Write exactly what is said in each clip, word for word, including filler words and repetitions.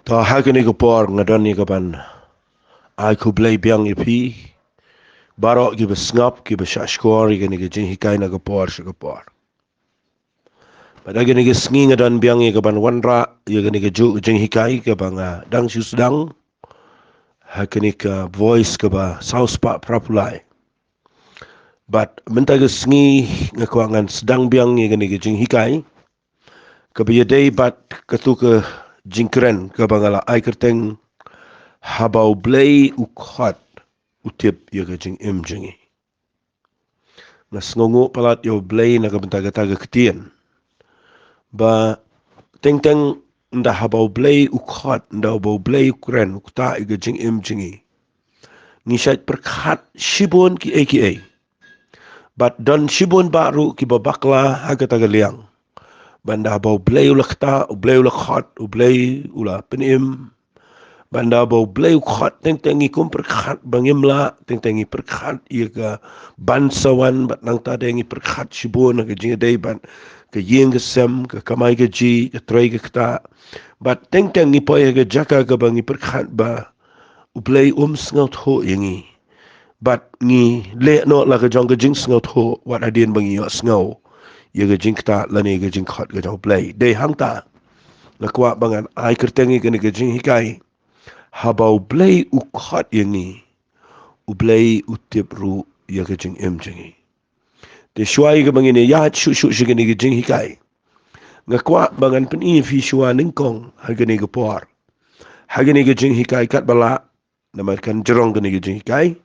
Ta ha kane ka por nga don ïa ka ban ai khublei biang ïa phi baroh ki ba sngap, ki ba shah shkor ïa kane ka jinghikai na ka por sha ka por. Bad ha kane ka sngi nga don biang ïa ka ban wanrah ïa kane ka juh ka jinghikai ka ba nga dang shu sdang ha kane ka Voice ka ba saw spah phra phew lai. Bad mynta ka sngi nga kwah ngan sdang biang ïa kane ka jinghikai ka ba ïadei bad katu ka jingkren ka ba nga la ai kyrteng, Haba U Blei u khot, u tip ïa ka jingim jong ngi. Nga sngewnguh palat ïa U Blei na ka bynta kata ka ktien ba teng teng ynda haba U Blei u khot, ynda haba U Blei u kren, u ktah ïa ka jingim jong ngi, ngi shait pyrkhat shibun kiei kiei. Bad don shibun bah ruh ki ba bakla ha kata ka liang. Bad ynda haba U Blei u la ktah, U Blei u la khot, U Blei u la pynim, bad ynda haba U Blei u khot, teng teng ngi kum pyrkhat ba ngim lah, teng teng ngi pyrkhat ïa ka ban sa wan, bad nangta de ngi pyrkhat shibun ha ka jingïadei bad ka ïing ka sem, ka kamai kajih, ka trei ka ktah. Bad teng teng ngi poi ha ka jaka ka ba ngi pyrkhat ba U Blei um sngewthuh ïa ngi. Bad ngi leh noh la ka jong ka jingsngewthuh wat hadien ba ngi ïohsngew ïa ka jingktah lane ka jingkhot ka jong U Blei. Dei hangta nga kwah ba ngan ai kyrteng ïa kane ka jinghikai, Haba U Blei u khot ïa ngi, U Blei u tip ruh ïa ka jingim jong ngi. Te shuwa ïa ka ba ngin ïaid shuh shuh sha kane ka jinghikai, nga kwah ba ngan pyni ïa phi shuwa nyngkong ha kane ka por, ha kane ka jinghikai katba lah, namar kan jrong kane ka jinghikai,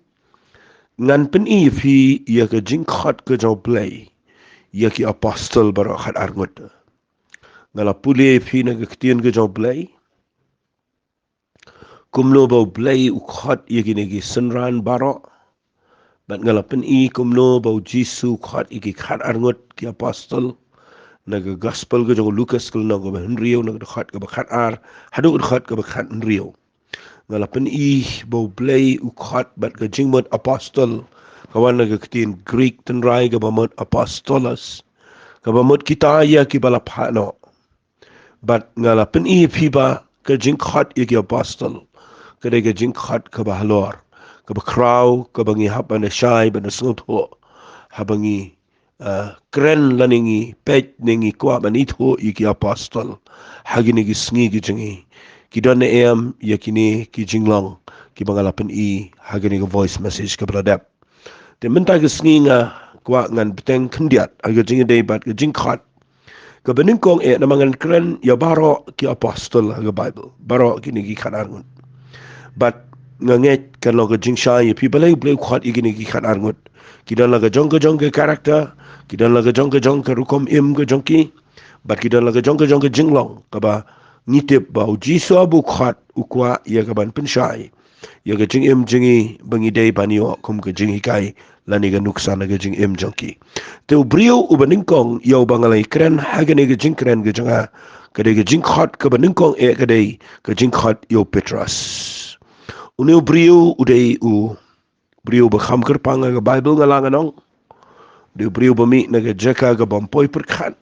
ngan pyni ïa phi ïa ka jingkhot ka jong U Blei ïa ki apostol baroh khatar ngut. Nga la pule ïa phi na ka ktien ka jong U Blei kumno ba U Blei u khot ïa kine ki synran baroh. Bad nga la pyni kumno ba U Jisu u khot ïa ki khatar ngut ki apostol. Na ka gospel ka jong u Lukas ka lynnong ka ba hynriew, na ka dkhot ka ba khatar haduh ka dkhot ka ba khathynriew. Nga la pyni ba U Blei u khot bad ka jingmut apostol ka wan na ka ktien Greek tynrai ka ba mut apostolos, ka ba mut kita ïa ki ba la phah noh. Bad nga la pyni ïa phi ba ka jingkhot ïa ki apostol ka dei ka jingkhot ka ba halor, ka ba khraw, ka ba ngi hap ban da shai, ban da sngewthuh haba ngi, ah, kren lane ngi peit ne ngi kwah ban ithuh ïa ki apostol ha kine ki sngi ki jong ngi. Ki don ne em ïa kine ki jinglong ki ba nga la pyni ha kine ki voice message ka ba la dep. Te mynta ka sngi nga kwah ngan bteng khyndiat ha ka jingïadei bad ka jingkhot ka ba nyngkong eh, namar ngan kren ïa baroh ki apostol ha ka Bible, baroh kine ki khatar ngut. Bad nga ngeit kan long ka jingshai ïa phi balei U Blei u khot ïa kine ki khatar ngut. Ki don la ka jong ka jong ka character, ki don la ka jong ka jong ka rukom im ka jong ki, bad ki don la ka jong ka jong ka jinglong ka ba ngi tip ba U Jisu haba u khot u kwah ïa ka ban pynshai ïa ka jingim jong ngi ba ngi dei ban ïoh kum ka jinghikai lane ka nuksa na ka jingim jong ki. Te u briew u ba nyngkong ïa u ba nga la kren ha kane ka jingkren ka jong nga ka dei ka jingkhot ka ba nyngkong eh, ka dei ka jingkhot ïa u Petros. Une u briew u dei u briew ba kham kyrpang ha ka Bible, nga la ngan ong. U dei u briew ba mih na ka jaka ka bym poi pyrkhat.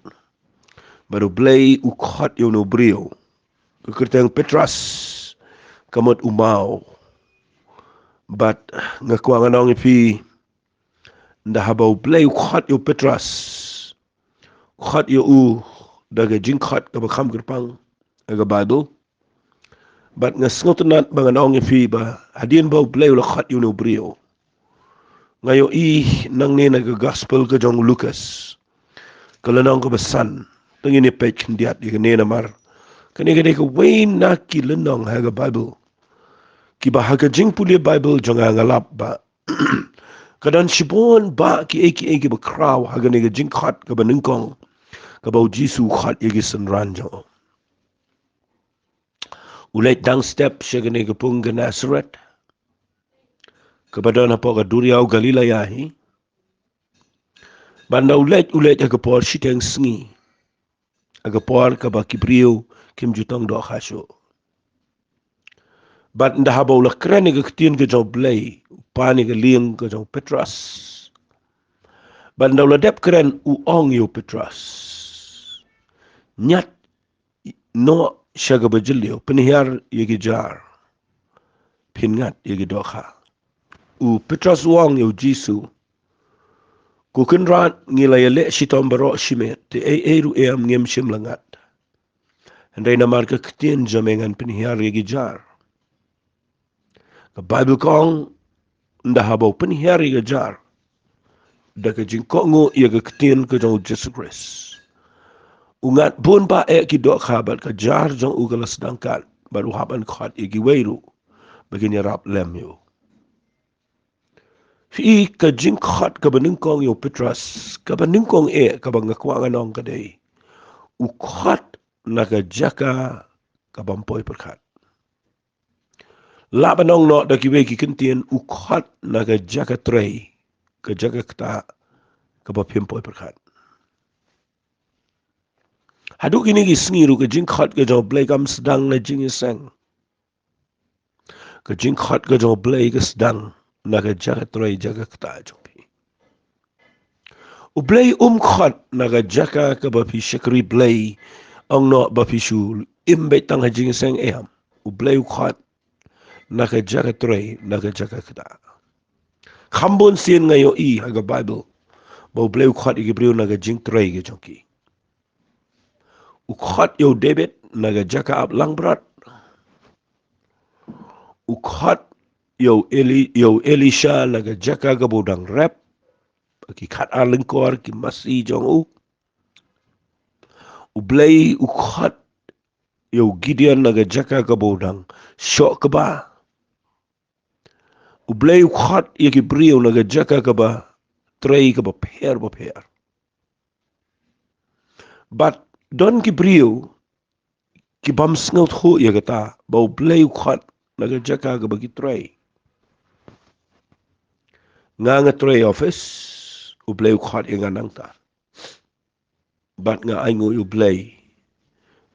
Bad U Blei u khot ïa une u briew. Ka kyrteng Petros ka mut u maw. Bad nga kwah ngan ong ïa phi, ynda haba U Blei u khot ïa u Petros, u khot ïa u da ka jingkhot ka ba kham kyrpang ha ka Bible. Bad nga sngewtynnat ba ngan ong ïa phi ba hadien ba U Blei u la khot ïa une u briew, nga ïohi nangne na ka gospel ka jong u Lukas ka lynnong ka ba san. Te ngin ïa peit khyndiat ïa kane namar kane ka dei kawei na ki lynnong ha ka Bible ki ba ha ka jingpule Bible jong nga nga lap ba ka don shibun bah kiei kiei ki ba khraw ha kane ka jingkhot ka ba nyngkong ka ba U Jisu u khot ïa ki synran jong u. U leit dang step sha kane ka pung ka Nasareth ka ba don hapoh ka duriaw Galilea hi. Bad ynda u leit, u leit ha ka por shiteng sngi, ha ka por ka ba ki briew kim ju tong dohkha shuh. Bad ynda haba u la kren ïa ka ktien ka jong U Blei, u pan ïa ka lieng ka jong u Petros. Bad ynda u la dep kren u ong ïa u Petros, ñiad noh sha kaba jylliew, pynhiar ïa ki jar, phin ngat ïa ki dohkha. U Petros u ong ïa u Jisu, Ko Kynrad, ngi la ïaleh shitom baroh shimet, te ei ei ruh em ngim shym la ngat. Hynrei namar ka ktien jong me ngan pynhiar ïa ki jar. Ka Baibl ka ong, ynda haba u pynhiar ïa ka jar da ka jingkohnguh ïa ka ktien ka jong u Jisu Khrist, u ngat bun bah eh ki dohkha bad ka jar jong u ka la sdang kat, bad u hap ban khot ïa kiwei ruh ba kin ïarap lem ïa u. Phi i ka jingkhot kaba nyngkong ïa u Petros, kaba nyngkong eh kaba nga kwah ngan ong ka dei, u khot na ka jaka kabym poi pyrkhat. Lah ban ong noh da kiwei ki kyntien, u khot na ka jaka trei, ka jaka ktah kaba phim poi pyrkhat. Haduh kine ki sngi ruh ka jingkhot ka jong u Blei kam sdang na jingïaseng. Ka jingkhot ka jong u Blei ka sdang na ka jaka trei, jaka ktah jong phi. U Blei um khot na ka jaka kaba phi shakri Blei, ong noh ba phi shu im beit tang ha jingïaseng, em. U Blei u khot na ka jaka trei, na ka jaka ktah. Kham bun sien nga ïohi ha ka Baibl ba u Blei u khot ïa ki briew na ka jingtrei ka jong ki. U khot ïa u David na ka jaka ap langbrot. U khot ïa u Eli-, ïa u Elisha na ka jaka kaba u dang rep, ki khat ar lyngkor ki masi jong u. U Blei u khot ïa u Gideon na ka jaka kaba u dang shoh kba. U Blei u khot ïa ki briew na ka jaka kaba trei kaba pher bapher. Bad don ki briew ki bym sngewthuh ïa kata ba u Blei u khot na ka jaka kaba ki trei. Nga, nga trei office, u Blei u khot ïa nga nangta. Bad nga ainguh ïa u Blei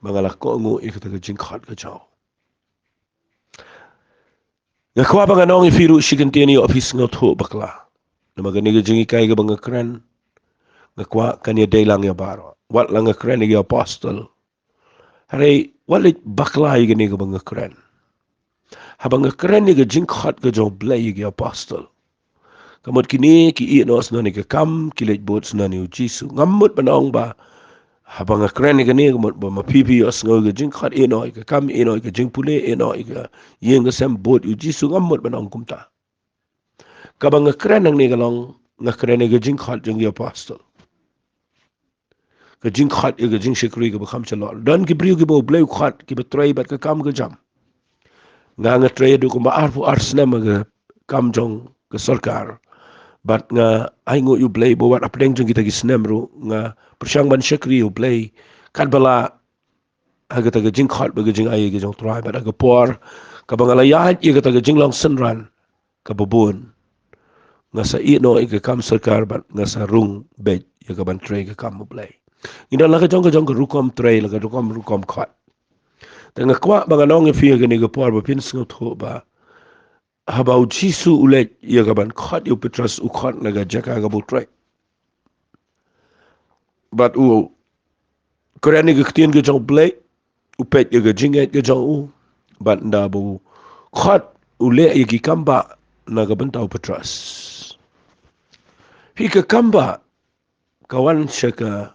ba nga la kohnguh ïa kata ka jingkhot ka jong u. Nga kwah ba ngan ong ïa phi ruh shi kyntien, ïoh phi sngewthuh bakla. Namar kane ka jinghikai kaba nga kren, nga kwah kan ïadei lang ïa baroh. Wat la nga kren ïa ki apostol, hynrei wat leit bakla ïa kane kaba nga kren. Haba nga kren ïa ka jingkhot ka jong u Blei ïa ki apostol, ka mut kine ki ïeh noh shuh ïa ka kam, ki leit bud shuh ïa u Jisu. Ngam mut ban ong ba haba nga kren ïa kane ka mut ba ma phi phi ïohsngew ïa ka jingkhot, ïeh noh ïa ka kam, ïeh noh ïa ka jingpule, ïeh noh ïa ka ïing ka sem, bud ïa u Jisu. Ngam mut ban ong kumta. Kaba nga kren hangne ka long, nga kren ïa ka jingkhot jong ki apostol. Ka jingkhot ïa ka jingshakri kaba kham shalor. Don ki briew kiba u Blei u khot kiba trei bad ka kam ka jam. Nga, nga trei haduh kumba arphew ar snem ha ka kam jong ka sorkar. Bad nga ainguh ïa u Blei ba wat hapdeng jong kita ki snem ruh nga pyrshang ban shakri ïa u Blei katba lah ha kata ka jingkhot bad ka jingai ka jong u Trai. Bad ha ka por kaba nga la ïaid ïa kata ka jinglong synran kaba bun, nga sa ïeh noh ïa ka kam sorkar bad nga sa rung beit ïa ka ban trei ka kam u Blei. Ngi don la ka jong ka jong ka rukom trei, la ka rukom rukom khot. Te nga kwah ba ngan ong ïa phi ha kane ka por ba phin sngewthuh ba haba u Jisu u leit ïa ka ban khot ïa u Petros, u khot na ka jaka kaba u trei. Bad u kren ïa ka ktien ka jong u Blei, u peit ïa ka jingngeit ka jong u, bad ynda ba u khot u leh ïa ki kambah na ka bynta u Petros. Phi, ka kambah ka wan sha ka,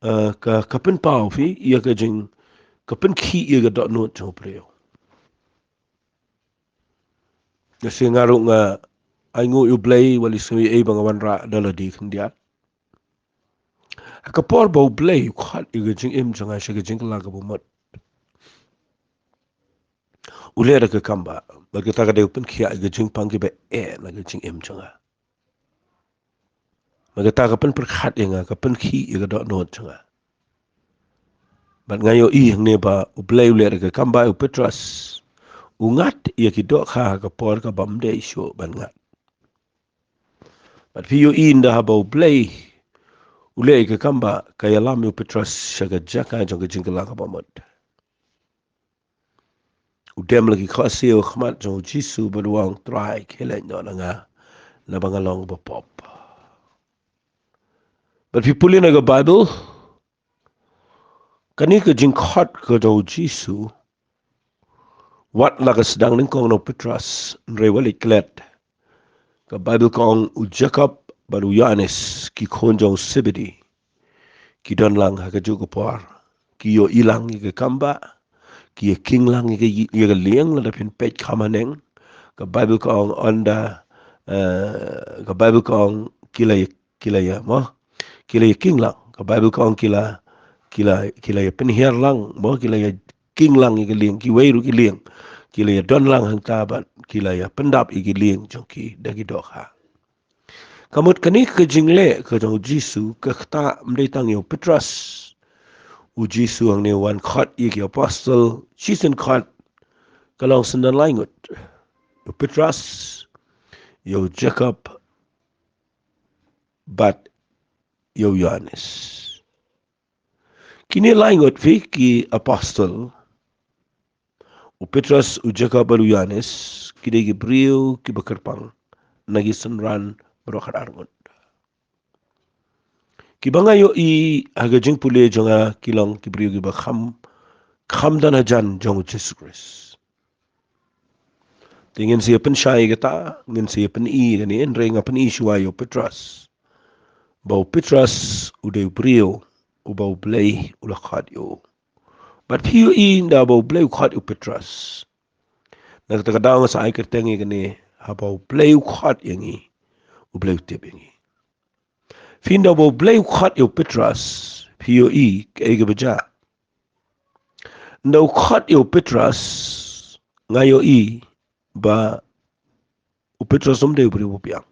eh, ka, ka pynpaw, phi, ïa ka jing, ka pynkhih ïa ka dohnud jong u briew. Nga sngew, nga ruh nga ainguh ïa u Blei, wat la sngew ei ei ba nga wanrah da lade khyndiat. Ha ka por ba u Blei u khot ïa ka jingim jong nga sha ka jingkylla kaba mut, u leh da ka kambah, bad kata ka dei u pynkhiah ïa ka jingpang kiba eh na ka jingim jong nga. Bad kata ka pynpyrkhat ïa nga, ka pynkhih ïa ka dohnud jong nga. Bad nga ïohi hangne ba u Blei u leh da ka kambah ïa u Petros, u ngat ïa ki dohkha ha ka por kaba ym dei shuh ban ngat. Bad phi ïohi, ynda haba u Blei u leh ïa ka kambah, ka ïalam ïa u Petros sha ka jaka jong ka jingkylla kaba mut. U dem la ki khohsiew ha khmat jong u Jisu bad u ong, Trai, khie leit noh na nga, naba nga long uba pop. Bad phi pule na ka Baibl, Kane ka jingkhot ka jong u Jisu, wat la ka sdang nyngkong na u Petros, hynrei wat leit klet, ka Baibl ka ong u Jakob bad u Ïoannis, ki khun jong u Sebedi, ki don lang ha kajuh ka por. Ki ïohi lang ïa ka kambah, ki ïa king lang ïa ka, ïa ka lieng, lada phin peit kham haneng. Ka Baibl ka ong ynda, eh, ka Baibl ka ong ki la ïa, ki la ïa, mo? Ki la ïa king lang. Ka Baibl ka ong ki la, ki la, ki la ïa pynhiar lang, mo? Ki la ïa king lang ïa ki lieng, kiwei ruh ki lieng. Ki la ïa don lang hangta bad ki la ïa pyndap ïa ki lieng jong ki da ki dohkha. Ka mut kane ka jingleh ka jong u Jisu ka ktah ym dei tang ïa u Petros. U Jisu hangne u wan khot ïa ki apostol shisien khot ka long syndon lai ngut. U Petros, ïa u Jakob bad ïa u Ïoannis. Kine lai ngut phi ki apostol, u Petros, u Jakob bad u Ïoannis, ki dei ki briew kiba kyrpang na ki synran baroh khatar ngut. Kiba nga ïohi ha ka jingpule jong nga ki long ki briew kiba kham, kham don hajan jong u Jisu Khrist. Te ngin sa ïa pynshai ïa kata, ngin sa ïa pyni ïa kane, hynrei nga pyni shuwa ïa u Petros. Ba u Petros u dei u briew uba U Blei u la khot ïa u. Bad phi ïohi ynda ba U Blei u khot ïa u Petros, na kata ka daw nga sa ai kyrteng ïa kane, haba U Blei u khot ïa ngi, U Blei u tip ïa ngi. Phi, ynda ba U Blei u khot ïa u Petros, phi ïohi kaei kaba jia. Ynda u khot ïa u Petros, nga ïohi ba u Petros um dei u briew uba biang.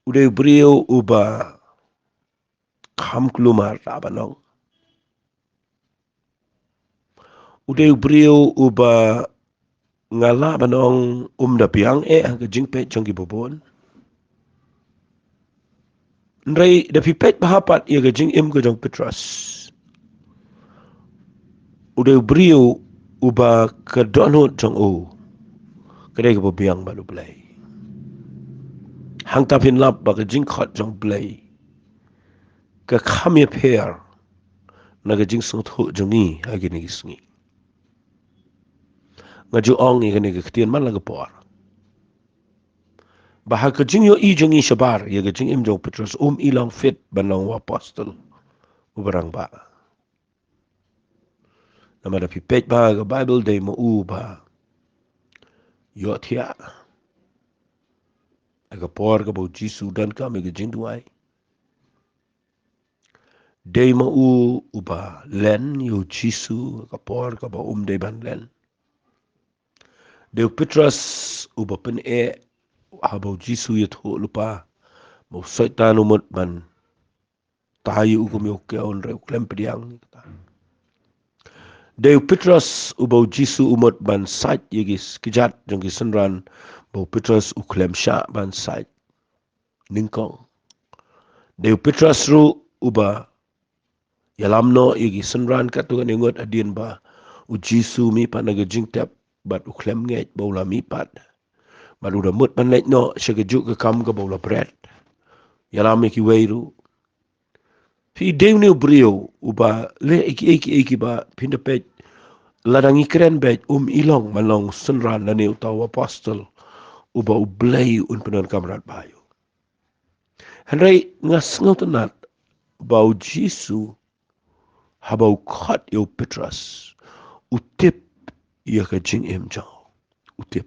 U dei u briew uba kham kulmar, lah ban ong. U dei u briew uba nga lah ban ong um da biang eh ha ka jingpeit jong kiba bun. Hynrei da phi peit bha pat ïa ka jingim ka jong u Petros, u dei u briew uba ka dohnud jong u ka dei kaba biang bad U Blei. Hangta phin lap ba ka jingkhot jong U Blei ka kham ïapher na ka jingsngewthuh jong ngi ha kine ki sngi. Nga ju ong ïa kane ka ktien man la ka por, ba ha ka jingïohi jong ngi shabar ïa ka jingim jong u Petros, um i long fit ban long u apostol uba rangbah. Namar da phi peit bha ha ka Baibl, dei ma u ba ïohthiah ha ka por kaba u Jisu u donkam ïa ka jingduwai. Dei ma u uba len ïa u Jisu ha ka por kaba um dei ban len. Dei u Petros uba pyneh haba u Jisu u ïathuh lypa ba u Soitan u mut ban tai ïa u kum ïa u kew, hynrei u khlem pdiang. Dei u Petros uba u Jisu u mut ban sait ïa ki kjat jong ki synran, ba u Petros u khlem shah ban sait nyngkong. Dei u Petros ruh uba ïalam noh ïa ki synran katto katne ngut hadien ba u Jisu u mihpat na ka jingtep, bad u khlem ngeit ba u la mihpat. Bad u da mut ban leit noh sha kajuh ka kam kaba u la bret. Ïalam ïa kiwei ruh. Phi, dei une u briew uba leh ïa kiei kiei kiba phin da peit, lada ngi kren beit, um i long man long synran lane uta u apostol uba U Blei un pyndonkam radbah ïa u. Hynrei nga sngewtynnat ba u Jisu, haba u khot ïa u Petros, u tip ïa ka jingim jong u. U tip.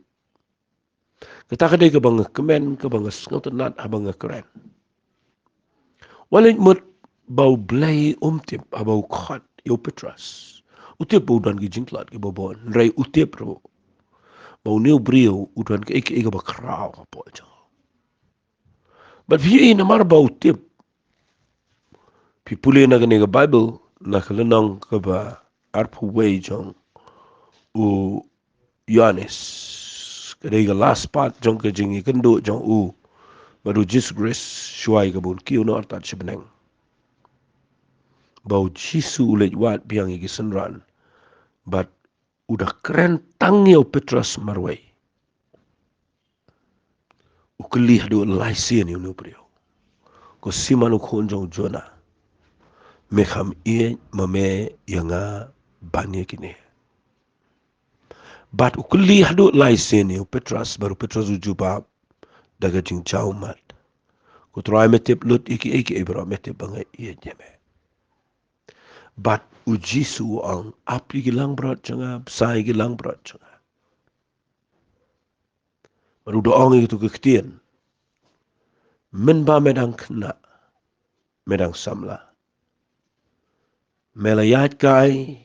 Kata ka dei kaba nga kmen, kaba nga sngewtynnat haba nga kren. Wat leit mut ba U Blei um tip haba u khot ïa u Petros. U tip ba u don ki jingtlot kiba bun, hynrei u tip ruh ba une u briew u don kaei kaei kaba khraw hapoh jong u. Bad phi ïohi namar ba u tip, phi pule na kane ka Baibl, na ka lynnong kaba arphew wei jong u Ïoannis, ka dei ka last part jong ka jingïakynduh jong u bad u Jisu Khrist shuwa ïa kaba un kiew noh artat sha bneng, ba u Jisu u leit wad biang ïa ki synran, bad u da kren tang ïa u Petros marwei. U kylli haduh lai sien ïa une u briew, ko Simon u khun jong u Jona, me kham ïeit ma me ïa nga ban ïa kine. Bad u kylli haduh lai sien ïa u Petros, bad u Petros u jubab da ka jingjaw mat, ko Trai, me tip lut ïa kiei kiei baroh, me tip ba nga ïeit ïa me. Bad u Jisu u ong, ap ïa ki langbrot jong nga, bsa ïa ki langbrot jong nga. Bad u da ong ïa kito ki ktien, mynba me dang khynnah, me dang samla, me la ïaid kai,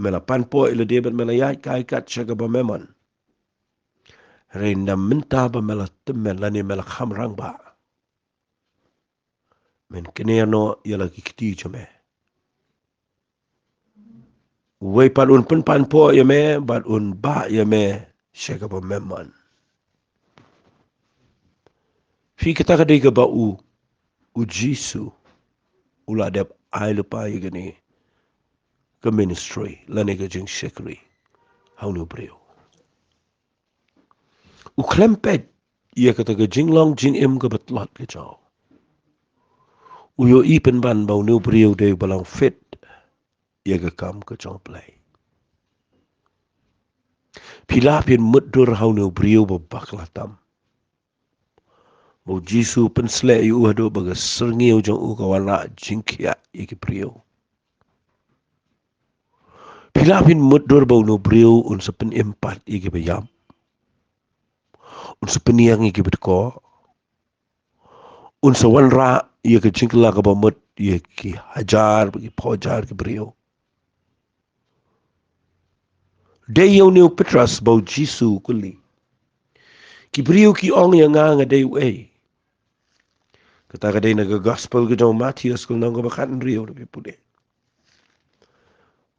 me la pan poi ïa lade bad me la ïaid kai kat sha kaba me mon. Hynrei ynda mynta ba me la tymmen lane me la kham rangbah, men kner noh ïa la ki kti jong me. Uwei pat un pynpan poi ïa me bad un bah ïa me sha kaba me mon. Phi, kata ka dei kaba u, u Jisu u la dep ai lypa ïa kane ka ministry lane ka jingshakri ha une u briew. U khlem peit ïa kata ka jinglong jingim kaba tlot ka jong u. U ïohi pynban ba une u briew dei uba long fit ïa ka kam ka jong U Blei. Phi lah phin mutdur ha une u briew ba bakla tam, ba u Jisu u pynsleh ïa u haduh ba ka syrngiew jong u ka wanrah jingkhiah ïa ki briew. Phi lah phin mutdur ba une u briew un sa pynim pat ïa kiba ïap, un sa pynïeng ïa kiba dkoh, un sa wanrah ïa ka jingkylla kaba mut ïa ki hajar, ki phew hajar ki briew. Dei ïa une u Petros ba u Jisu u kylli, ki briew ki ong ïa nga, nga dei uei? Kata ka dei na ka gospel ka jong u Mathaios, ka lynnong kaba khathynriew, da phi pule.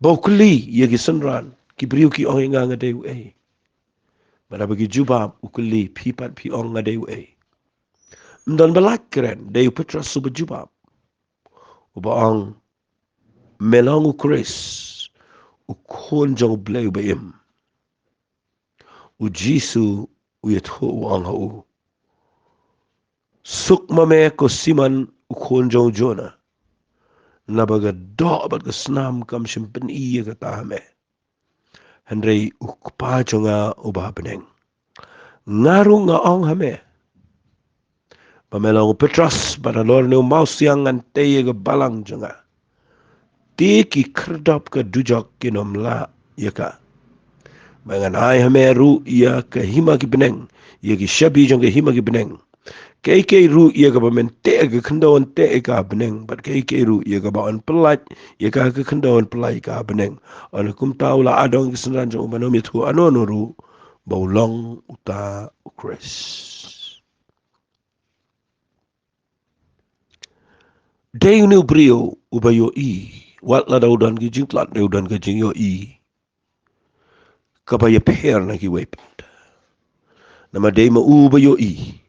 Ba u kylli ïa ki synran, ki briew ki ong ïa nga, nga dei uei? Bad haba ki jubab, u kylli, phi pat phi ong nga dei uei? Ym don ba lait kren, dei u Petros uba jubab, uba ong, me long u Khrist, u Khun jong U Blei uba im. U Jisu u ïathuh, u ong ha u, suk ma me ko Simon u khun jong u Jona, naba ka doh bad ka snam kam shym pyni ïa kata ha me, hynrei U Kpa jong nga uba ha bneng. Nga ruh nga ong ha me, ba me long u Petros, bad halor une u mawsiang ngan tei ïa ka balang jong nga. Te ki khyrdop ka dujok kin ym lah ïa ka. Bad ngan ai ha me ruh ïa ka hima ki bneng, ïa ki shabi jong ka hima ki bneng. Kaei kaei ruh ïa kaba men teh ha ka khyndew yn teh ïa ka ha bneng, bad kaei kaei ruh ïa kaba yn pyllait ïa ka ha ka khyndew yn pyllait ïa ka ha bneng. Ynda kumta u la adong ïa ki synran jong u ban ym ïathuh hano hano ruh ba u long uta u Khrist. Dei une u briew uba ïohi, wat lada u don ki jingtlot, dei u don ka jingïohi kaba ïapher na kiwei pat. Namar dei ma u ba ïohi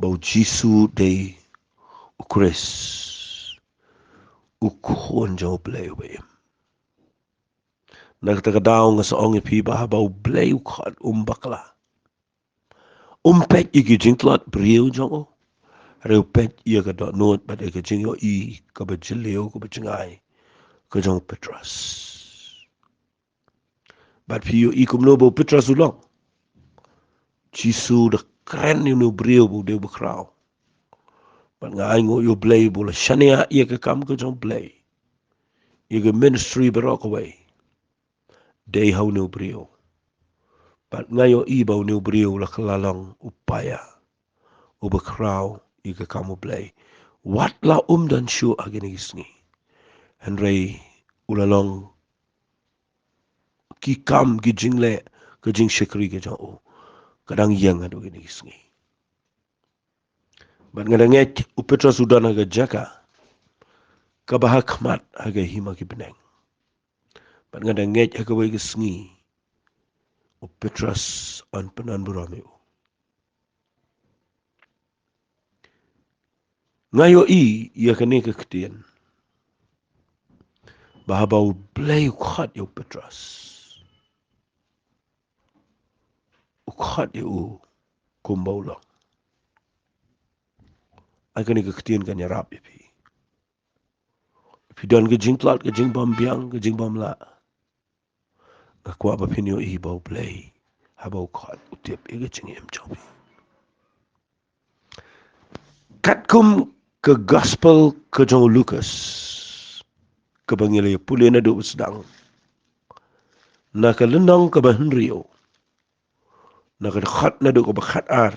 ba u Jisu dei u Khrist, u Khun jong U Blei uba im. Na kata ka daw nga sa ong ïa phi ba haba U Blei u khot um bakla. Um peit ïa ki jingtlot briew jong u, hynrei u peit ïa ka dohnud bad ïa ka jingïohi kaba jylliew, kaba jngai ka jong u Petros. Bad phi ïohi kumno ba u Petros u long. Jisu u da kren ïa une u briew ba u dei u bakhraw. Bad nga ainguh ïa U Blei ba u la shaniah ïa ka kam ka jong U Blei, ïa ka ministry baroh kawei, dei ha une u briew. Bad nga ïohi ba une u briew u la kylla long u paia, u bakhraw ïa ka kam U Blei. Wat la um don shuh ha kine ki sngi, hynrei u la long ki kam, ki jingleh, ka jingshakri ka jong u ka dang ïeng haduh kine ki sngi. Bad nga da ngeit u Petros u don ha ka jaka kaba ha khmat ha ka hima ki bneng. Bad nga da ngeit ha kawei ka sngi u Petros un pyndonkam ïa u. Nga ïohi ïa kane ka ktien ba haba U Blei u khot ïa u Petros, u khot ïa u kumba u long. Ai kane ka ktien kan ïarap ïa phi. Phi don ka jingtlot, ka jingbym biang, ka jingbym lah. Nga kwah ba phin ïohi ba U Blei, haba u khot, u tip ïa ka jingim jong phi. Katkum ka gospel ka jong u Lukas, kaba ngi la ïa pule naduh ba sdang, na ka lynnong kaba hynriew, na ka dkhot naduh kaba khatar,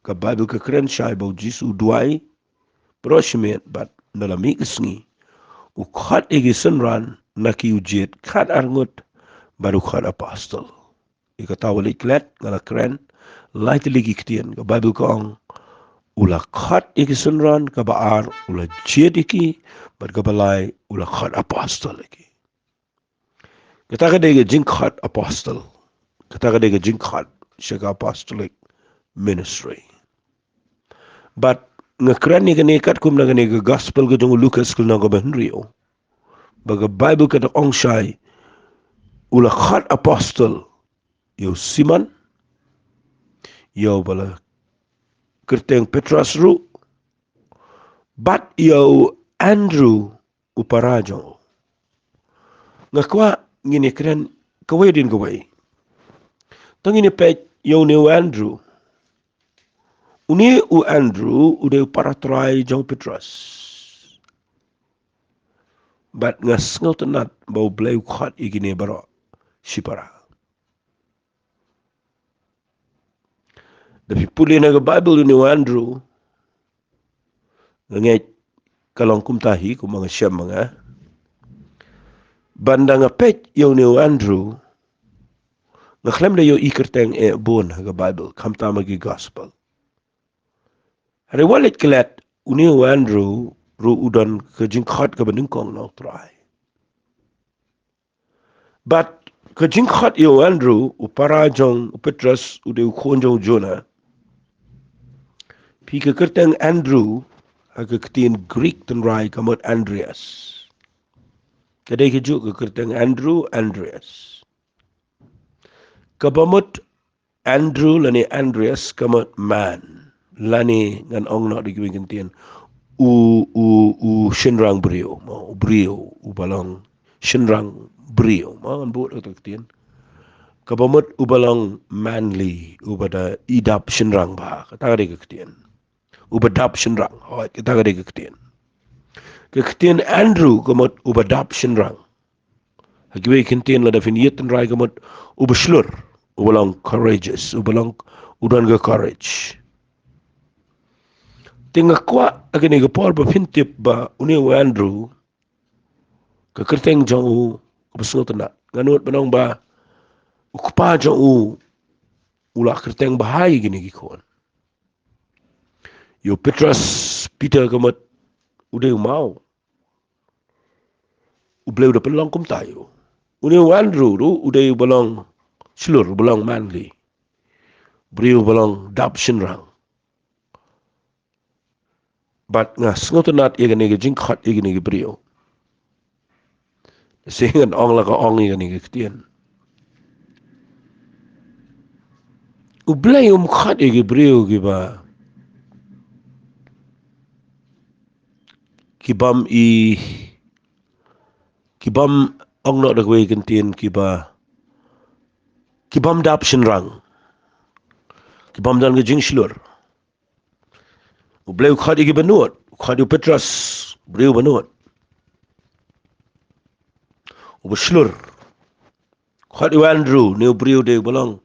ka Baibl ka kren shai ba U Jisu u duwai baroh shi miet bad na la mih ka sngi, u khot ïa ki synran na ki u jied khatar ngut bad u khot apostol. Ïa kata wat leit klet, nga la kren lai tylli ki ktien. Ka Baibl ka ong, u la khot ïa ki synran, kaba ar u la jied ïa ki, bad kaba lai u la khot apostol ïa ki. Kata ka dei ka jingkhot apostol. Kata ka dei ka jingkhot sha ka apostolic ministry. Bad nga kren ïa kane katkum na kane ka gospel ka jong u Lukas ka lynnong kaba hynriew. Ba ka Baibl ka da ong shai, u la khot apostol ïa u Simon, ïa uba la kyrteng Petros ruh, bad ïa u Andrew u para jong u. Nga kwah ngin ïa kren kawei hadien kawei. To ngin ïa peit ïa une u Andrew. Une u Andrew u dei u para trai jong u Petros. Bad nga sngewtynnat ba U Blei u khot ïa kine baroh shipara. Da phi pule na ka Baibl, une u Andrew, nga ngeit ka long kumta hi, kumba nga shem ma nga. Bad ynda nga peit ïa une u Andrew, nga khlem da ïohi kyrteng eh bun ha ka Baibl, khamtam ha ki gospel. Hynrei wat leit klet, une u Andrew ruh u don ka jingkhot kaba nyngkong na U Trai. Bad ka jingkhot ïa u Andrew, u para jong u Petros, u dei u khun jong u Jonah. Phi, ka kyrteng Andrew ha ka ktien Greek tynrai ka mut Andreas. Ka dei kajuh ka kyrteng Andrew, Andreas. Kaba mut Andrew lane Andreas ka mut man, lane ngan ong noh da kiwei ki ktien, u, u, u shynrang briew, mo, u briew, uba long shynrang briew, mo, ngan buh da kata ka ktien. Kaba mut uba long manly, uba da i dap shynrang bha, kata ka dei ka ktien. Uba dap shynrang, hooid, kata ka dei ka ktien. Ka ktien Andrew ka mut uba dap shynrang. Ha kiwei ki ktien lada phin ïoh tynrai ka mut uba shlur, uba long courageous, uba long u don ka courage. Te nga kwah ha kane ka por ba phin tip ba une u Andrew, ka kyrteng jong u kaba sngewtynnat. Nga nud ban ong ba u kpa jong u u la kyrteng bha ïa kine ki khun. Ïa u Petros, Peter ka mut u dei u maw. U Blei u da pynlong kumta ïa u. Une u Andrew ruh u dei uba long shlur, uba long manly. Briew uba long dap shynrang. Bad nga sngewtynnat ïa kane ka jingkhot ïa kine ki briew. Shisha ngan ong la ka ong ïa kane ka ktien. U Blei um khot ïa ki briew kiba, ki bym i, ki bym, ong noh da kawei ka ktien, kiba, ki bym dap shynrang. Ki bym don ka jingshlur. U Blei u khot ïa kiba nud, u khot ïa u Petros, briew ba nud. Uba shlur. Khot ïa u Andrew, une u briew u dei uba long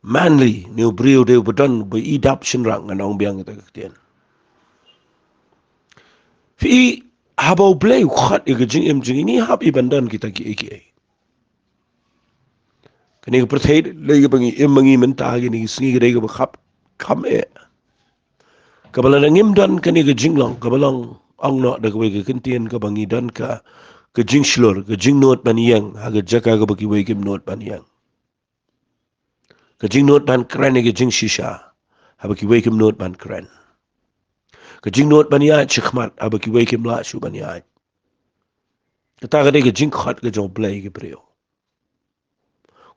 manly, une u briew u dei uba don, uba i dap shynrang, ngan ong biang ïa kata ka ktien. Phi, haba U Blei u khot ïa ka jingim jong ngi, ngi hap i ban don kita kiei kiei. Kane ka pyrthei lei kaba ngi im ma ngi mynta ha kine ki sngi ka dei kaba khapkham eh. Kaba lada ngim don kane ka jinglong, kaba long, ong noh da kawei ka ktien, kaba ngi don ka, ka jingshlur, ka jingnud ban ïeng ha ka jaka kaba kiwei kim nud ban ïeng. Ka jingnud ban kren ïa ka jingshisha haba kiwei kim nud ban kren. Ka jingnud ban ïaid shakhmat haba kiwei kim lah shuh ban ïaid. Kata ka dei ka jingkhot ka jong U Blei ïa ki briew.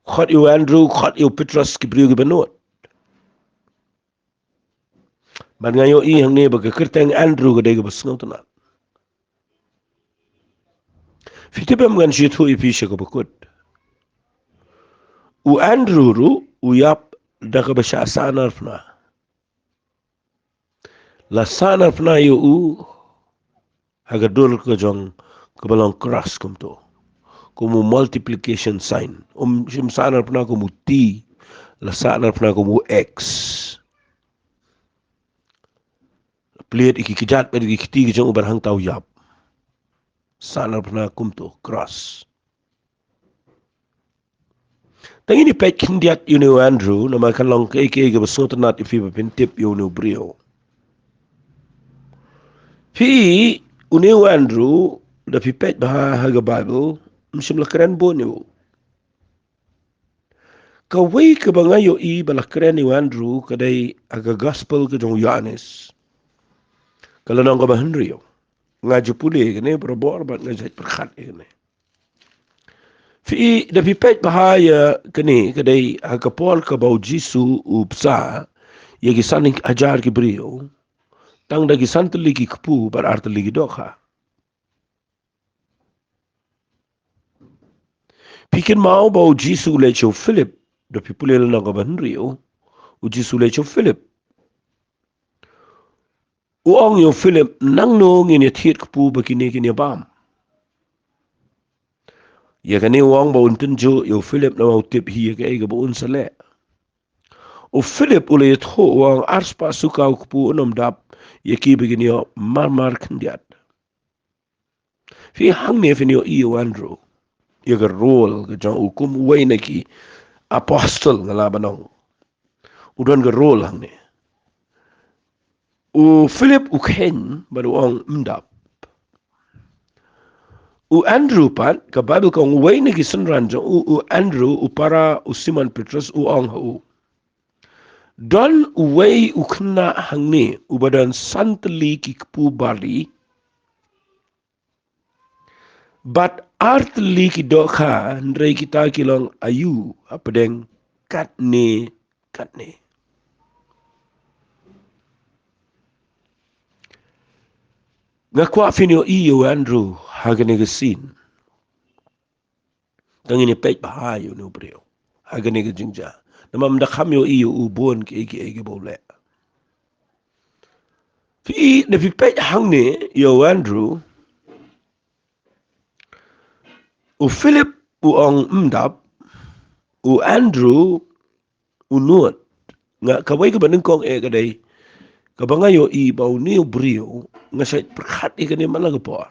Khot ïa u Andrew, khot ïa u Petros, ki briew kiba nud. Bad nga ïohi hangne ba ka kyrteng Andrew ka dei kaba sngewtynnat. Phi tip em, ngan shu ïathuh ïa phi sha kaba kut. U Andrew ruh u ïap da kaba shah sahnarphna. La sahnarphna ïa u ha ka dur ka jong kaba long cross kumto, kum u multiplication sign. Um shym sahnarphna kum u T, la sahnarphna kum u X. Plied ïa ki kjat bad ïa ki kti ki jong u bad hangta u ïap. Sahnarphna kumto, cross. Tang ngin ïa peit khyndiat ïa une u Andrew, namar kan long kaei kaei kaba sngewtynnat ïa phi ba phin tip ïa une u briew. Phi, une u Andrew, da phi peit bha ha ka Bible, um shym la kren bun ïa u. Kawei kaba nga ïohi ba la kren ïa u Andrew ka dei ha ka gospel ka jong u Ïoannis, ka lynnong kaba hynriew. Nga ju pule ïa kane barabor bad nga ju pyrkhat ïa kane. Phi, da phi peit bha ïa kane, ka dei ha ka por kaba u Jisu u bsa ïa ki san hajar ki briew, tang da ki san tylli ki kpu bad ar tylli ki dohkha. Phi kynmaw ba u Jisu u leit sha u Philip, da phi pule lynnong kaba hynriew, u Jisu u leit sha u Philip. U ong ïa u Philip, nangno ngin ïa thied kpu ba kine kin ïa bam? Ïa kane u ong ba un tynjuh ïa u Philip namar u tip hi ïa kaei kaba un sa leh. U Philip u la ïathuh, u ong arspah sukaw kpu un ym dap ïa ki ba kin ïoh marmar khyndiat. Phi, hangne phin ïohi ïa u Andrew, ïa ka role ka jong u kum uwei na ki apostle, nga lah ban ong. U don ka role hangne. U Philip u kheiñ bad u ong ym dap. U Andrew pat, ka Bible ka ong uwei na ki synran jong u, u Andrew, u para u Simon Petrus, u ong ha u, don uwei u khynnah hangne uba don san tylli ki kpu barli bad ar tylli ki dohkha, hynrei kita ki long aïu hapdeng katne katne? Nga kwah phin ïohi ïa u Andrew ha kane ka scene. Tang ngin ïa peit bha ïa une u briew ha kane ka jingjia. Namar ym da kham ïohi ïa u bun kiei kiei kiba u leh. Phi, da phi peit hangne ïa u Andrew, u Philip u ong ym dap, u Andrew u nud. Nga, kawei kaba nyngkong eh ka dei, kaba nga ïohi ba une u briew, nga shait pyrkhat ïa kane man la ka por.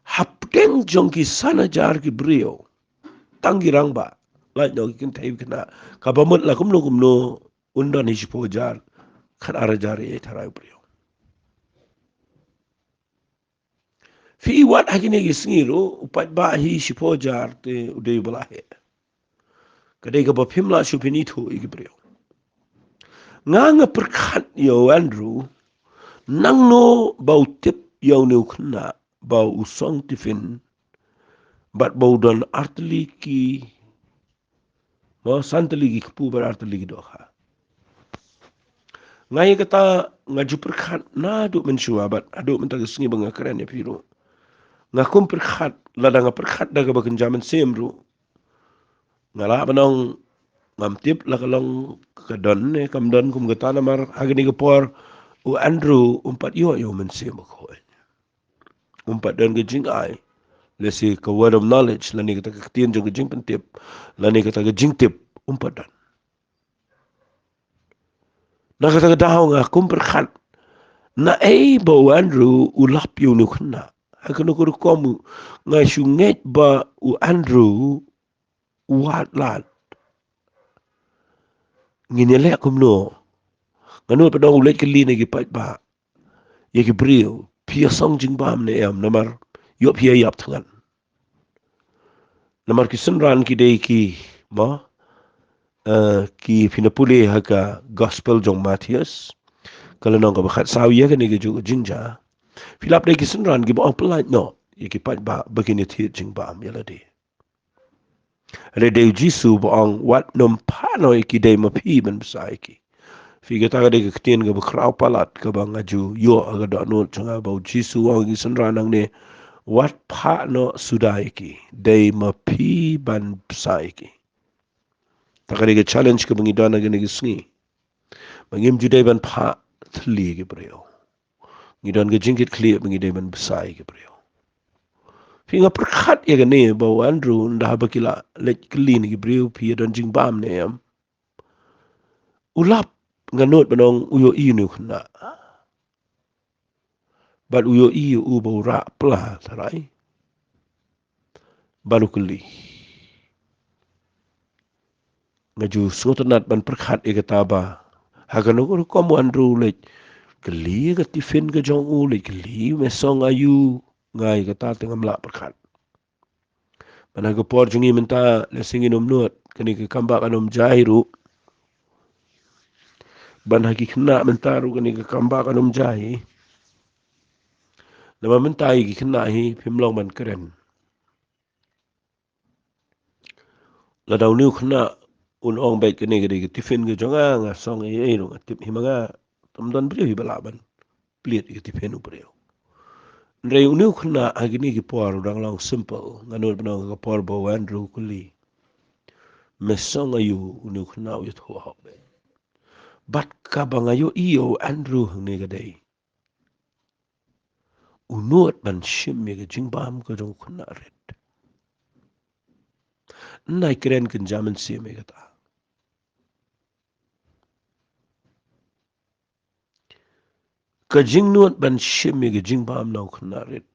Hapdeng jong ki san hajar ki briew, tang ki rangbah, lait noh ki kynthei khynnah, kaba mut la kumno kumno un don hi shiphew hajar, khatar hajar ïa tharai u briew. Phi, wat ha kine ki sngi ruh, u paidbah hi shiphew hajar te u dei uba la heh. Ka dei kaba phim lah shuh phin ithuh ïa ki briew. Nga, nga pyrkhat ïa u Andrew, nangno ba u tip ïa une u khynnah ba u song tiffin bad ba u don ar tylli ki, mo, san tylli ki kpu bad ar tylli ki dohkha. Nga ïa kata nga ju pyrkhat naduh mynshuwa bad haduh mynta ka sngi ba nga kren ïa phi ruh. Nga kum pyrkhat, lada nga pyrkhat da kaba kynja mynsiem ruh, nga lah ban ong ngam tip la ka long ka don ne kam don kum kata, namar ha kane ka por u Andrew um pat ïoh ïa u Mynsiem Bakhuid. Um pat don ka jingai, lehse ka word of knowledge, lane kata ka ktien jong ka jingpyntip, lane kata ka jingtip, um pat don. Na kata ka daw nga kum pyrkhat, naei ba u Andrew u lap ïa une u khynnah? Ha kano ka rukom u, nga shu ngeit ba u Andrew u wad lad. Ngin ïa leh kumno? Nga nud pat ong u leit kylli na ki paidbah, ïa ki briew, phi ïa song jingbam ne em, namar ïoh phi ïa ïap thngan. Namar ki synran ki dei ki, mo, eh, ki phin ïa pule ha ka gospel jong u Mathaios, ka lynnong kaba khatsaw, ïa kane kajuh ka jingjia. Phi lap, dei ki synran kiba ong pyllait noh ïa ki paidbah ba kin ïa thied jingbam ïa lade. Hynrei dei u Jisu ba ong wat nym phah noh ïa ki, dei ma phi ban bsa ïa ki. Phi, kata ka dei ka ktien kaba khraw palat kaba nga ju ïoh ha ka dohnud jong nga, ba u Jisu u ong ïa ki synran hangne, Wat phah noh suda ïa ki, dei ma phi ban bsa ïa ki. Ta ka dei ka challenge kaba ngi don ha kane ka sngi. Ba ngim ju dei ban phah thylli ïa ki briew. Ngi don ka jingkitkhlieh ba ngi dei ban bsa ïa ki briew. Phi, nga pyrkhat ïa kane ba u Andrew, ynda haba ki la leit kylli na ki briew, phi ïa don jingbam ne em? U lap, nga nud ban ong u ïohi ïa une u khynnah. Bad u ïohi ïa u ba u rah pla tharai. Bad u kylli. Nga ju sngewtynnat ban pyrkhat ïa kata ba ha kano ka rukom u Andrew u leit kylli ïa ka tiffin ka jong u, leit kylli, me song aïu, nga ïa kata te ngam lah pyrkhat. Bad ha ka por jong ngi mynta, lehse ngin ym nud, kane ka kambah kan ym jia hi ruh. Bad ha ki khynnah mynta ruh kane ka kambah kan ym jia hi. Namar mynta ïa ki khynnah hi phim long ban kren. Lada une u khynnah un ong beit kane ka dei ka tiffin ka jong nga, nga song ei ei ruh nga tip hi ma nga, tam don briew hi ba lah ban plied ïa ka tiffin u briew. Hynrei une u khynnah ha kine ki por u dang long simple, nga nud ban ong ha ka por ba u Andrew u kylli, me song aïu, une u khynnah u ïathuh hok beit. Bad kaba nga ïohi ïa u Andrew hangne ka dei, u nud ban shim ïa ka jingbam ka jong u khynnah rit. Nai kren kynja mynsiem ïa kata. Ka jingnud ban shim ïa ka jingbam na u khynnah rit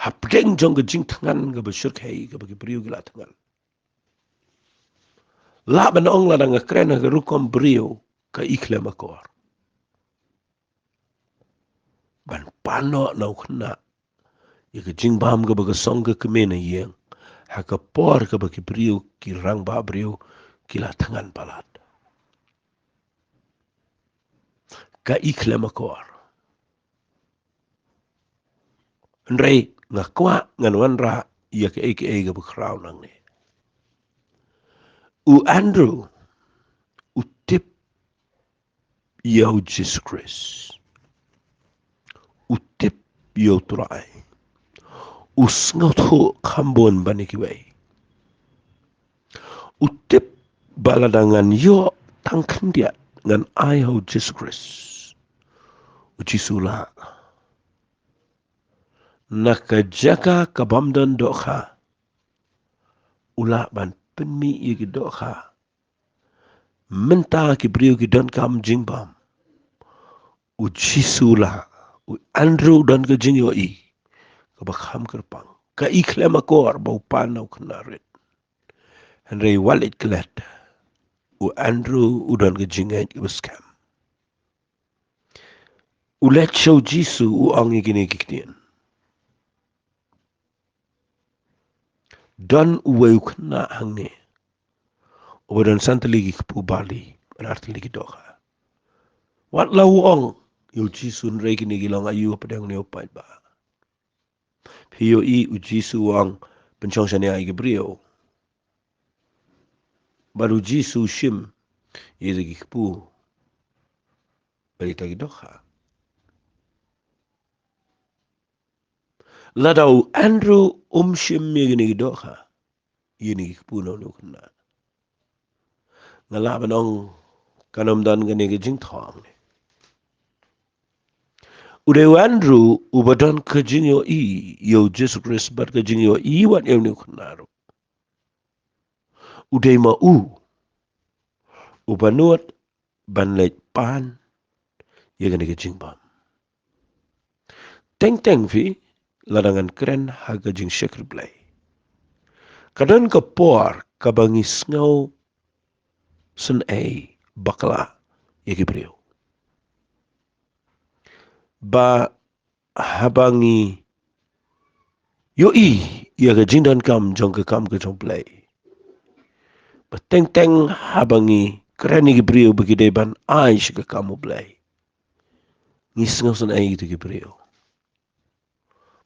hapdeng jong ka jingthngan kaba shyrkhei kaba ki briew ki la thngan. Lah ban ong lada nga kren ha ka rukom briew ka i khlem akor. Ban pan noh na u khynnah ïa ka jingbam kaba ka song ka kmie na ïing ha ka por kaba ki briew, ki rangbah briew ki la thngan palat. Ka i khlem akor. Hynrei nga kwah ngan wanrah ïa kaei kaei kaba khraw nangne. U Andrew u tip ïa u Jisu Khrist. U tip ïa u Trai. U sngewthuh kham bun ban ïa kiwei. U tip ba lada ngan ïoh tang khyndiat ngan ai ha u Jisu Khrist, u Jisu u lah na ka jaka ka bym don dohkha, u lah ban pynmih ïa ki dohkha. Mynta ki briew ki donkam jingbam, u Jisu u lah. U Andrew u don ka jingïohi kaba kham kyrpang, ka i khlem akor ba u pan na u khynnah rit. Hynrei wat leit klet, u Andrew u don ka jingngeit kaba skhem. U leit sha u Jisu, u ong ïa kine ki ktien. Don uwei u khynnah hangne uba don san tylli ki kpu barli bad ar tylli ki dohkha. Wat la u ong ïa u Jisu, hynrei kine ki long aïu hapdeng une u paidbah. Phi ïohi u Jisu u ong, pynshong shane ïa ki briew. Bad u Jisu u shim ïa kita ki kpu bad ïa kita ki dohkha. Lada u Andrew um shim ïa kine ki dohkha, ïa kine ki kpu na une u khynnah, nga lah ban ong kan ym don kane ka jingthong. U dei u Andrew uba don ka jingïohi ïa u Jisu Khrist bad ka jingïohi wat ïa une u khynnah ruh. U dei ma u uba nud ban leit pan ïa kane ka jingbam. Teng teng phi, lada ngan kren ha ka jingshakri Blei, ka don ka por kaba ngi sngew sngewsynei bakla ïa ki briew. Ba haba ngi ïohi ïa ka jingdonkam jong ka kam ka jong Blei, ba teng teng haba ngi kren ïa ki briew ba ki dei ban ai sha ka kam u Blei, ngi sngewsynei ïa ki briew.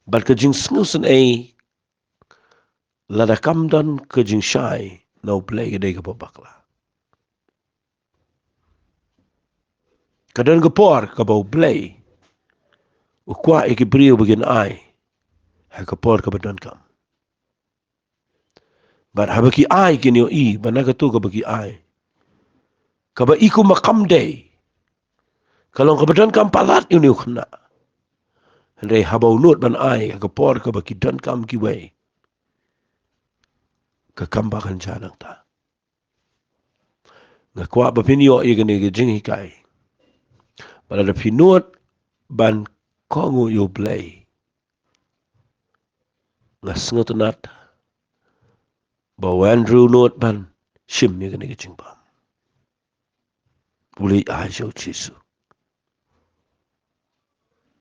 Bad ka jingsngewsynei lada kam don ka jingshai na u Blei ka dei kaba bakla. Ka don ka por kaba u Blei u kwah ïa ki briew ba kin ai Ha ka por kaba donkam. Bad haba ki ai kin ïohi ba na kato kaba ki ai, kaba i kumba kam dei, ka long kaba donkam palat ïa une u khynnah. Hynrei haba u nud ban ai ha ka por kaba ki donkam kiwei, ka kam ba kan jia nangta. Nga kwah ba phin ïoh ïa kane ka jinghikai. Ba lada phi nud ban kohnguh ïa U Blei, nga sngewtynnat ba u Andrew u nud ban shim ïa kane ka jingbam. U leit ai sha U Jisu.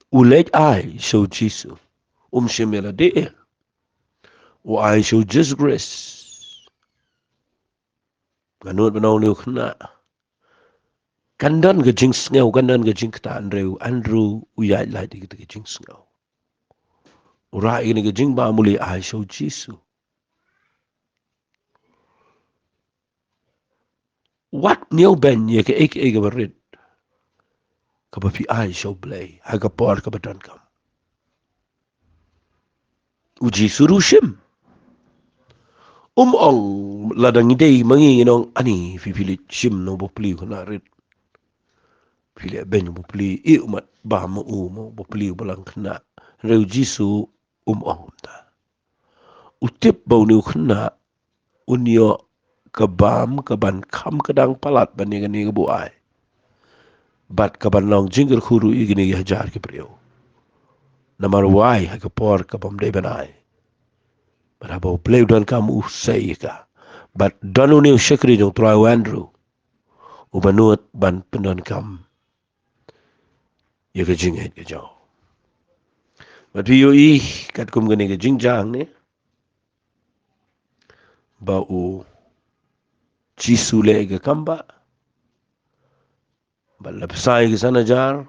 U leit ai sha U Jisu. Um shim ïa lade. U ai sha U Jisu Khrist. Nga nud ban ong ïa u khynnah, kan don ka jingsngew, kan don ka jingktah, hynrei u Andrew u ïaid lait ïa kita ki jingsngew. U rah ïa kane ka jingbam, u leit ai sha U Jisu. Wat ñiewbeiñ ïa kaei kaei kaba rit kaba phi ai sha U Blei ha ka por kaba donkam. U Jisu ruh u shim. Um ong, lada ngi dei ma ngi ngin ong, ani, phi, phi leit shim na u bapli u khynnah rit. Phi leit beiñ u bapli, i u mat bam ma u, ma u bapli uba lang khynnah. Hynrei U Jisu um ong kumta. U tip ba une u khynnah un ïoh ka bam kaban kham kdang palat ban ïa kane kaba u ai. Bad kaban long jingkyrkhu ruh ïa kine ki hajar ki briew. Namar u ai ha ka por kaba ym dei ban ai. Bad haba U Blei u donkam, u sei ïa ka. Bad don une u shakri jong U Trai, u Andrew, uba nud ban pyndonkam ïa ka jingngeit ka jong u. Bad phi ïohi katkum kane ka jingjia hangne, ba U Jisu leh ïa ka kam ba, bad la bsa ïa ka san hajar,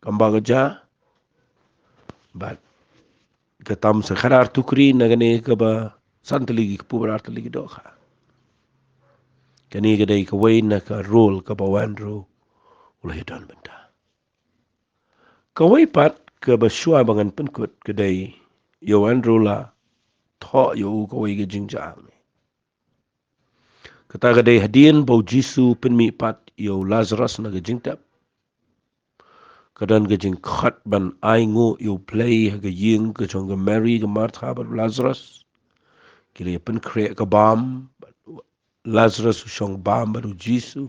kam ba ka jia, bad ka tam sa khadar tukri na kane kaba san tylli ki kpu bad ar tylli ki dohkha. Kane ka dei kawei na ka role kaba u Andrew u la ïadon bynta. Kawei pat kaba shuwa ba ngan pynkut ka dei ïa u Andrew la thoh ïa u kawei ka jingjia hangne. Kata ka dei hadien ba U Jisu u pynmihpat ïa u Lazarus na ka jingtep. Ka don ka jingkhot ban ainguh ïa U Blei ha ka ïing ka jong ka Mary, ka Martha bad u Lazarus. Ki la ïa pynkhreh ka bam, bad u Lazarus u shong bam bad U Jisu.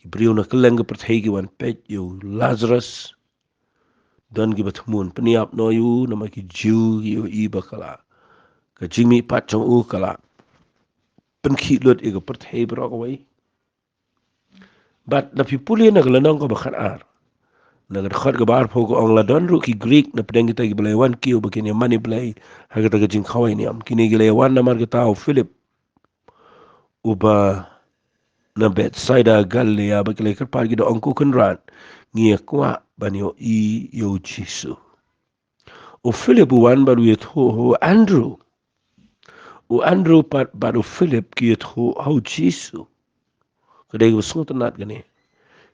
Ki briew na kylleng ka pyrthei ki wan peit ïa u Lazarus. Don kiba thmu ban pynïap noh ïa u, namar ki Jiw ki ïohi ba ka la, ka jingmihpat jong u ka la pynkhih lut ïa ka pyrthei baroh kawei. Bad lada phi pule na ka lynnong kaba khatar, na ka dkhot kaba arphew ka ong, la don ruh ki Grik na pdeng kita kiba la ïawan kiew ba kin ïamane Blei ha kata ka jingkhawai niam. Kine ki la ïawan namar kata u Philip uba na Bethsaida Galilea, bad ki la ïakyrpad, ki da ong, ko Kynrad, ngi ïa kwah ban ïohi ïa U Jisu. U Philip u wan bad u ïathuh ha u Andrew. U Andrew pat bad u Philip ki ïathuh ha U Jisu. Ka dei kaba sngewtynnat kane.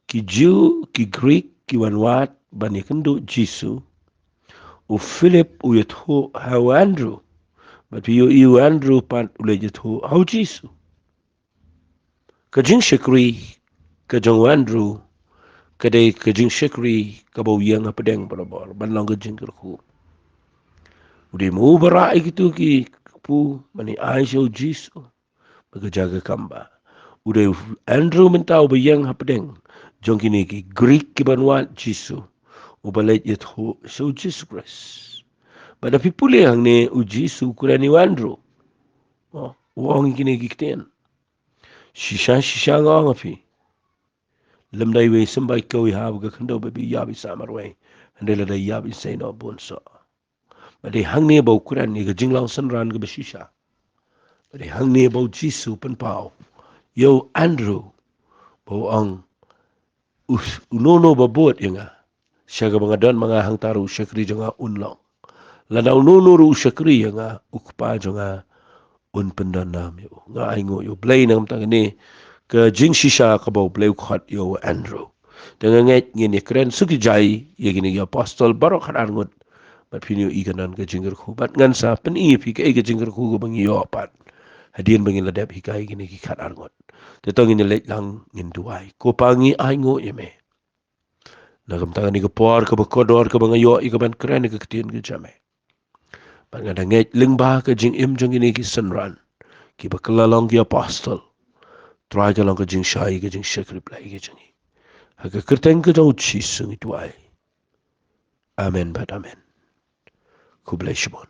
Ki Jiw, ki Grik, ki wan wad ban ïakynduh Jisu. U Philip u ïathuh ha u Andrew. Bad phi ïohi u Andrew pat u leit ïathuh ha U Jisu. Ka jingshakri ka jong u Andrew ka dei ka jingshakri kaba u ïeng hapdeng barabor ban long ka jingkyrkhu. U dei ma u ba rah ïa kito ki kpu ban ïa ai sha U Jisu. Ba ka jaka kam ba u dei u Andrew mynta uba ïeng hapdeng jong kine ki Grik kiban wad Jisu, uba leit ïathuh sha U Jisu Khrist. Bad lada phi pule hangne, U Jisu u kren ïa u Andrew. Oh, u ong ïa kine ki ktien. Shisha, shisha nga ong ha phi, lymda iwei i symbai kiew i hap ha ka khyndew ba i ïap i sah marwei, hynrei lada i ïap i sei noh bun soh. Bad dei hangne ba u kren ïa ka jinglong synran kaba shisha. Bad dei hangne ba U Jisu u pynpaw ïa u Andrew, ba u ong, u, uno uno ba bud ïa nga, sha kaba nga don ma nga hangta ruh, u shakri jong nga un long. Lada uno uno ruh u shakri ïa nga, u Kpa jong nga un pyndon nam ïa u. Nga ainguh ïa U Blei na ka bynta kane ka jingshisha kaba U Blei u khot ïa u Andrew. Te nga ngeit ngin ïakren suk ïa jai ïa kine ki apostol baroh khatar ngut Bad phin ïohi ka don ka jingkyrkhu. Bad ngan sa pyni ïa phi kaei ka jingkyrkhu kaba ngi ïoh pat hadien ba ngin la dep hikai kine ki khat ar ngut. Te to ngin leit lang, ngin duwai. Ko Pa, ngi ainguh ïa me na ka bynta kane ka por kaba kordor kaba nga ïoh ïa ka ban kren ïa ka ktien ka jong me. Bad nga da ngeit lyngba ka jingim jong kine ki synran kiba kylla long ki apostol, Trai, ka long ka jingshai, ka jingshakri Blei ka jong ngi. Ha ka kyrteng ka jong U Jisu ngi duwai. Amen bad amen. Khublei shibun.